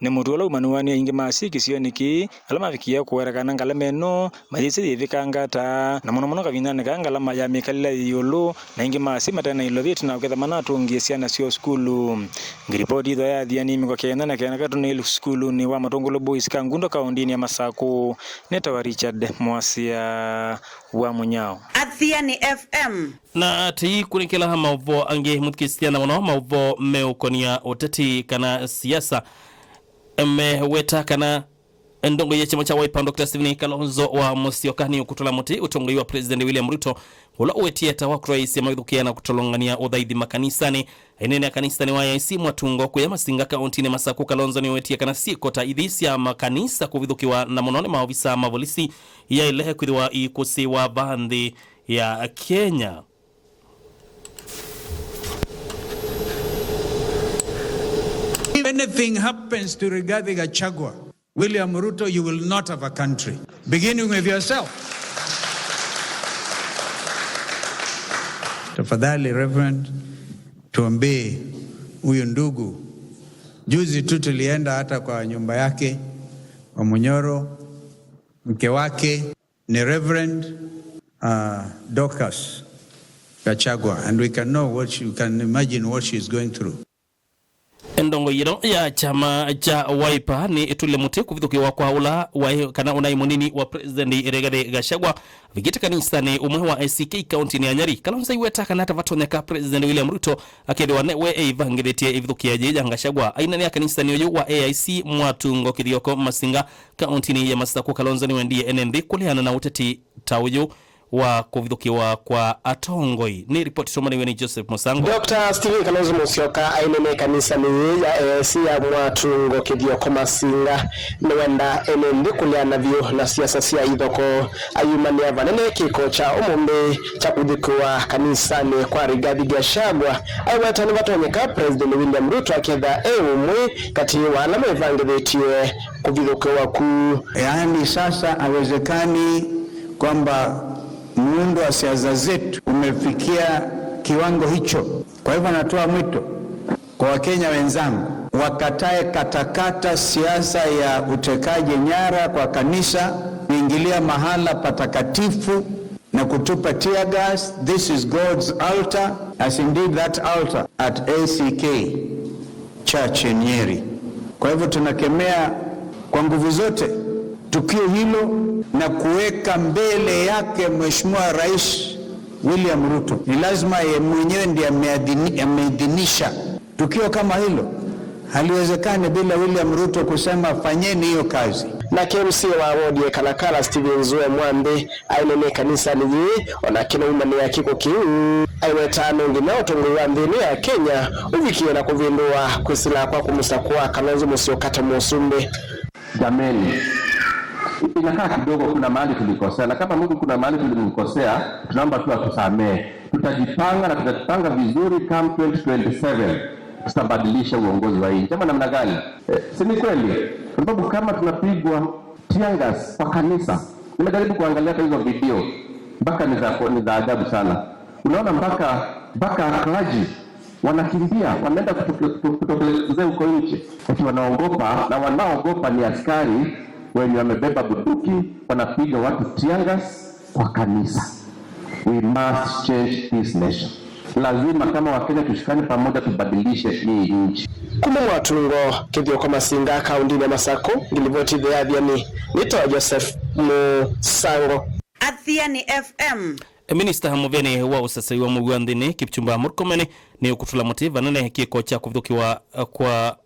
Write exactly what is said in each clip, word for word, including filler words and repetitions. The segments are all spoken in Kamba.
Nĩ mũtuo ũla umanĩw'a nĩ aingĩ ma asyai kĩsionĩ kĩĩ, ala mavikie kũweta kana ngalama ĩno mayĩsĩ yĩvĩkanga ata, na mũno mũno kavindanĩ kaa ngalama ya mĩkalĩle yĩ ĩũlũ, na aingĩ ma asyai mate na ilovi ĩtina wa kwĩtha manatũngĩe syana syoo sukulu. Ngilipoti ĩthwa ya Athiani mĩongo kenda na kenda katũ nĩ sukulunĩ wa Matũngũlũ Boys Kangundo kaũndĩnĩ ya Masakũ. Nĩtawa Richard Mwasya wa Mũnyao. Athiani F M. Na tũikũnĩkĩla maũvoo angĩ, mũthikĩsya, na mũno maũvoo meũkonia ũteti kana siasa. Meweta kana ndongoi ya kyama kya Wiper, Doctor Stephen Kalonzo wa Musyoka, nĩ ũkũtũla mũtĩ ũtongoi wa President William Ruto, ũla ũwetie ata wa kũtwaĩĩsya mavithũkĩa na kũtolongany'a ũthaithi makanisanĩ. Ainene a kanisa nĩ wa A I C Mwatungo kũya Masinga kaũntĩnĩ Masakũ, Kalonzo nĩwetie kana syĩko ta ithi sya makanisa kũvithũkĩwa na mũno nĩ maovisa ma volisi yaĩle kwĩthĩwa iikũsĩĩwa vaa nthĩ ya Kenya. If anything happens to Rigathi Gachagua, William Ruto, you will not have a country. Beginning with yourself. Tafadhali, Reverend, tuombee huyu ndugu. Juzi tu tulienda hata kwa nyumba yake, kwa Munyoro, mke wake ni Reverend, uh, Dorcas Gachagua, and we can know what she, we can imagine what she is going through. Ndongoi ĩno ya kyama kya Wiper nĩ ĩtũle mũtĩ kũvithũkĩwa kwa ũla waĩ kana ũnaĩ mũnini wa President Rigathi Gachagua avikĩte kanisanĩ ũmwe wa A C K kaũntĩnĩ ya Nyeri. Kalonzo aiweta kana ata vatonyeka President William Ruto akethĩwa newe eivangĩthĩtye ĩvithũkĩa yĩĩ ya Gachagua. Ainene a kanisanĩ ũyũ wa A I C Mwatungo Kĩthioko Masinga kaũntĩnĩ ya Masakũ, Kalonzo nĩwendie ene nthĩ kũleana na ũteti ta ũyũ wa kũvithũkĩwa kwa atongoi. Nĩ ripoti tũmaniwe nĩ Joseph Mũsango. Doctor Stephen Kalonzo Musyoka ainene kanisanĩ yĩĩ ya A I C ya Mwatungo Kĩthioko Masinga nĩwenda ene nthĩ kũleana vyũ na siasa sya ithoko. Ayumanĩa vanene kĩko kya ũmũnthĩ kya kũvithũkĩwa kanisanĩ kwa Rigathi Gachagua. Aiweta nĩvatonyeka President William Ruto aketha e ũmwe katĩ wa ala mevangĩthĩtye kũvithũkĩwa ku. Yaani sasa haiwezekani kwamba muundo wa siasa zetu umefikia kiwango hicho. Kwa hivyo natoa mwito kwa Wakenya wenzangu, wakatae katakata siasa ya utekaji nyara kwa kanisa, kuingilia mahala patakatifu na kutupa tear gas. This is God's altar, as indeed that altar at A C K Church in Nyeri. Kwa hivyo tunakemea kwa nguvu zote tukio hilo na kuweka mbele yake Mheshimiwa Rais William Ruto. Ni lazima yeye mwenyewe ndiye ameadhini-, ameidhinisha tukio kama hilo. Haliwezekani bila William Ruto kusema, "Fanyeni hiyo kazi." Nake M C A wa wodi ya Kalakala, Stephen Zue Mwambi, ainene kanisanĩ yĩĩ, onake nĩwumanĩa kĩko kĩu. Aiweta no nginya ũtongoi wa nthĩ ĩno ya Kenya ũvikĩe na kũvĩndũa kwĩsĩla kwa kũmũsakũa Kalonzo Musyoka ta mũsumbĩ. Jameni, inakaa kidogo kuna mahali tulikosea, na kama Mungu kuna mahali tulimkosea, tunaomba tu atusamehe. Tutajipanga na tutajipanga vizuri, come twenty twenty-seven tutabadilisha uongozi wa hii nchi. Ama namna gani? Eh, si ni kweli? Kwa sababu kama tunapigwa tear gas kwa kanisa, nimejaribu kuangalia hata hizo video, mpaka ni za, ni za ajabu sana. Unaona mpaka, mpaka clergy wanakimbia, wanaenda kutoke-, kuto-, kutokelezea huko nje. Ati wanaogopa, na wanaogopa ni askari wenye wamebeba bunduki, wanapiga watu tear gas kwa kanisa. We must change this nation. Lazima kama Wakenya tushikane pamoja, tubadilishe hii nchi. Kuma Mwatungo, Kĩthioko Masinga, kaũndĩnĩ ya Masakũ, ngilivoti ĩthea Athiani, nĩtawa Joseph Mũsango. Athiani F M. Minista mũveni wa ũsesei wa mũuo wa nthĩnĩ, Kipchumba Murkomen, nĩ ũkũtũla mũtĩ vanene kĩko kya kũvithũkĩwa kwa,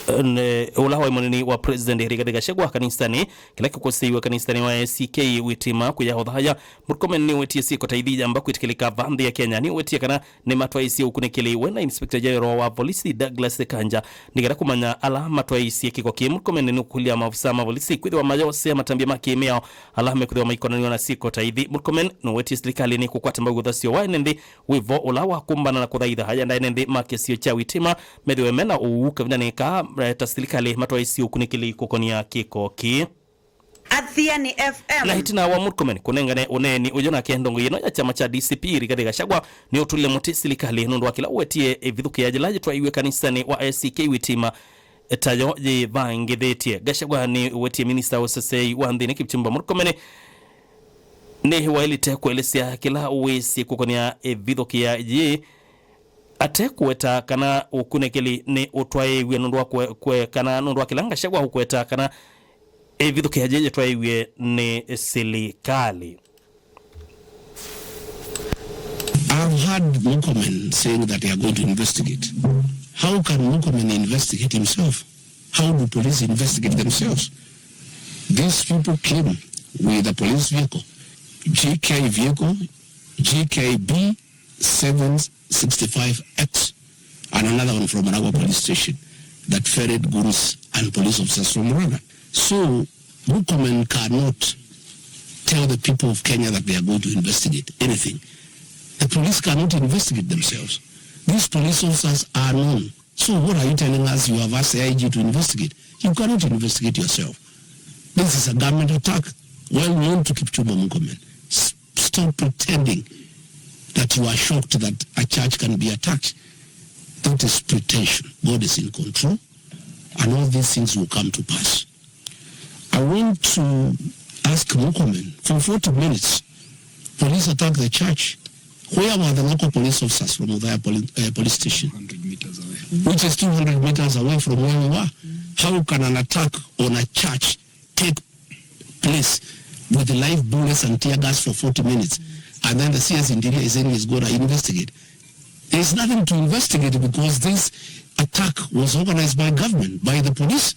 eh, ne-, ũla waĩ mũnini wa President Rigathi Gachagua kanisanĩ, kĩla kĩkũsĩiwe kanisanĩ wa A C K Witima kũya ũthaya. Murkomen nĩwetie syĩko ta ithi yamba kwĩtĩkĩlĩka va nthĩ ya Kenya. Nĩwetie kana nĩmatwaĩsye ũkunĩkĩli we na Inspector General wa volisi Douglas Kanja nĩ kana kũmanya ala matwaĩsye kĩko kĩĩ. Murkomen nĩũkũlya maofisa ma volisi kwĩthĩwa mayosea matambya ma kĩmĩao ala mekwĩthĩwa maikonanĩwa na syĩko ta ithi. Murkomen nũwetie silikalĩ nĩ kũkwata mbau ũthasyo wa ene nthĩ wĩvo ũla wa kũmbana na kũthaitha ayenda ene nthĩ ma kĩsio kya Witima methĩwe mena ũuu kavindanĩ kaa, eh, ta silikalĩ matwaĩsye ũkunĩkĩli kũkonia kĩko kĩĩ. Athiani F M. Na ĩtina wa Murkomen kũnengane ũneeni ũyũ, nake ndongoi ĩno ya kyama kya D C P Rigathi Gachagua nĩũtũlile mũtĩ silikalĩ nũndũ wa kĩla ũwetie ĩvithũkĩa yĩla yĩtwaiwe kanisanĩ wa A C K Witima. tayo yĩvangĩthĩtye. Gachagua nĩwetie minista wa ũseseei wa nthĩnĩ Kipchumba Murkomen nĩwaĩlĩte kũelesya kĩla wĩsĩ kũkonĩa ĩvithũkĩa yĩĩ, ate kũweta kana ũkunĩkĩli nĩ ũtwaĩĩw'e nũndũ wa kwe-, kwe-, kana nũndũ wa kĩla Gachagua ũkweta kana ĩvithũkĩa yĩĩ yĩtwaĩĩw'e nĩ silikalĩ. I've heard Murkomen saying that they are going to investigate. How can Murkomen investigate himself? How do police investigate themselves? These people came with a police vehicle, G K vehicle, G K B seven sixty-five X, and another one from Maragua police station that ferried goons and police officers from Murang'a. So, Murkomen cannot tell the people of Kenya that they are going to investigate anything. The police cannot investigate themselves. These police officers are known. So what are you telling us you have asked the I G to investigate? You cannot investigate yourself. This is a government attack, well known to Kipchumba Murkomen. S-, stop pretending that you are shocked that a church can be attacked. That is pretension. God is in control, and all these things will come to pass. I want to ask Murkomen, for forty minutes, police attacked the church. Where were the local police officers from Othaya poli-, uh, police station? Hundred meters away. Which is two hundred meters away from where we were. How can an attack on a church take place with live bullets and tear gas for forty minutes, and then the C S Interior is saying he's gonna investigate? There's nothing to investigate because this attack was organized by government, by the police,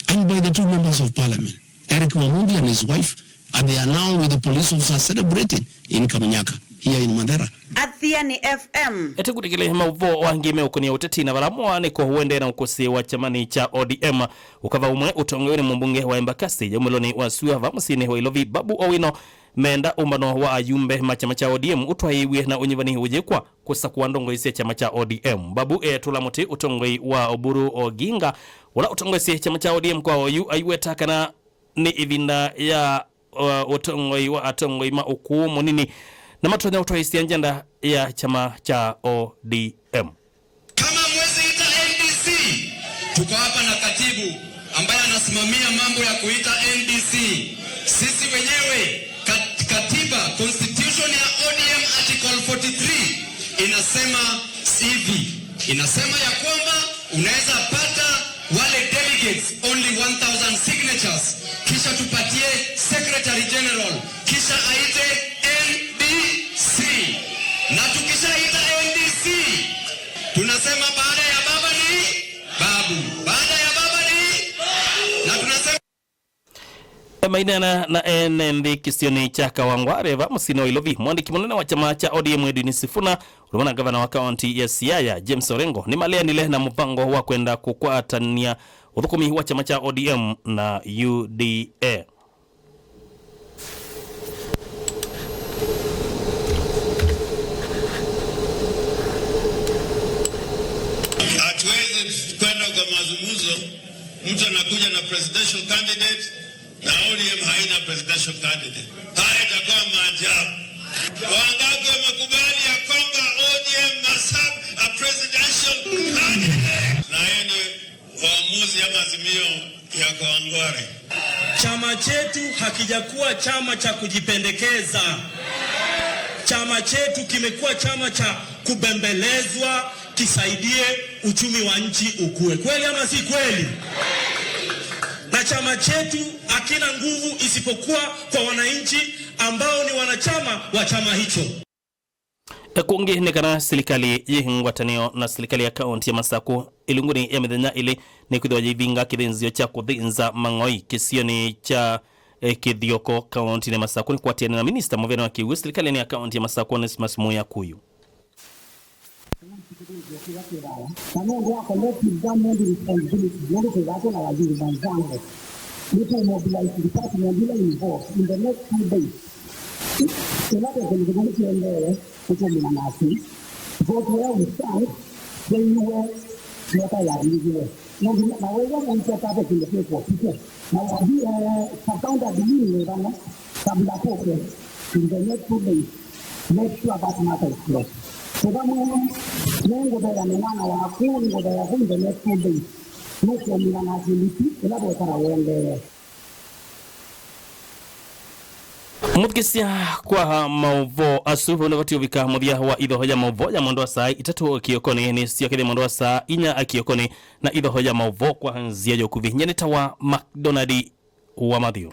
and by the two members of parliament, Eric Omondi and his wife, and they are now with the police officers celebrating in Kaminyaka, here in Mathera. Athiani F M. Ete kũtĩkĩlya maũvoo angĩ meũkũnĩa ũteti na vala mwaanĩko ũendee na ũkũsĩ wa kyamanĩ kya O D M. Ũkava ũmwe ũtongoew'e nĩ mũmbunge wa Embakasi yaumĩlonĩ wa sua va mũsyĩnĩ wa Ilovi, Babu Owino, meenda ũmbano wa ayumbe ma kyama kya O D M ũtwaĩĩw'e na ũnyivani ũyĩkwa kũsakũa ndongoi sya kyama kya O D M. Babu eetũla mũtĩ ũtongoi wa Oburu Oginga, ũla ũtongoesye kyama kya O D M kwa oyu, aiweta kana nĩ ĩvinda ya, uh, ũtongoi wa atongoi ma ũkũũ mũnini na matonya ũtwaĩĩsya njenda ya kyama kya O D M. Kama mwezi ita N D C, tuko hapa na katibu ambaye anasimamia mambo ya kuita N D C. Sisi wenyewe, kat-, katiba, constitution ya O D M article forty-three inasema hivi, inasema ya kwamba unaweza pata wale delegates only one thousand signatures, kisha tupatie Secretary General, kisha aite N D C. Na tukishaita N D C, tunasema baada ya baba ni babu, baada ya baba ni, na tunasema Maineena na ene nthĩ kĩsionĩ kya Kawangware va mũsyĩnĩ wa Ilovi, mwandĩki mũnene wa kyama kya O D M Edwin Sifuna, ũlũmwe na ngavana wa kaunti ya Siaya, James Orengo, nĩmaleanile na mũvango wa kwenda kũkwatany'a ũthũkũmi wa kyama kya O D M na U D A. Hatuwezi kwenda kwa mazungumzo, mtu anakuja na presidential candidate na O D M haina presidential candidate. Haya itakuwa maajabu. Wangapi wamekubali ya kwamba O D M must have a presidential candidate? Na hiyo ni uamuzi ama azimio ya Kawangware. Chama chetu hakijakuwa chama cha kujipendekeza. Chama chetu kimekuwa chama cha kubembelezwa kisaidie uchumi wa nchi ukue. Kweli ama si kweli? Na chama chetu hakina nguvu isipokuwa kwa wananchi ambao ni wanachama wa chama hicho. Kũngĩ nĩ kana silikalĩ yĩ ngwatanĩo na silikalĩ ya kaunti ya Masakũ ĩlungunĩ ya mĩthenya ĩlĩ nĩkwĩthĩwa yĩivinga kĩthĩnzĩo kya kũthĩnza mang'oi kĩsionĩ kya, eh, Kĩthioko kauntinĩ ya Masakũ nĩkwatĩanĩa na minista mũvene wa kĩw'ũ silikalĩnĩ ya kaunti ya Masakũ, Onesmus Muya Kuyu. Na nũndũ wa collective government responsibility, nũndũ twĩthaa twĩ na waziri mwenzangu, nĩtũmobilize department ila involved in the next two days. Ĩla ve kĩndũ kĩmwe kĩendee kũtũmĩna nasi, vote where we stand, twĩiwe, nota yavingiwe. Nũndũ na wĩw'a mũisya ta ve kĩndũ kĩkw'o kĩkw'o. Na, eh, sub-counter admin nĩ vano, kabla toke in the next two days, make sure that matter is closed. Kũva mwene, nĩngũtheea nĩ mwana waku, nĩngũtheea ku in the next two days. Nũkũmina na asilipi ĩla votara ũendee. Mũthikĩsya, kwa maũvoo asu, vau nĩvo tũũvika mũthya wa ithoho ya maũvoo ya mwendo wa saa itatũ kĩokonĩ. Nĩsyokethya mwendo wa saa inya kĩokonĩ na ithoho ya maũvoo kwa nzĩa ya ũkuvĩ. Nyie nĩtawa McDonald wa Matthew.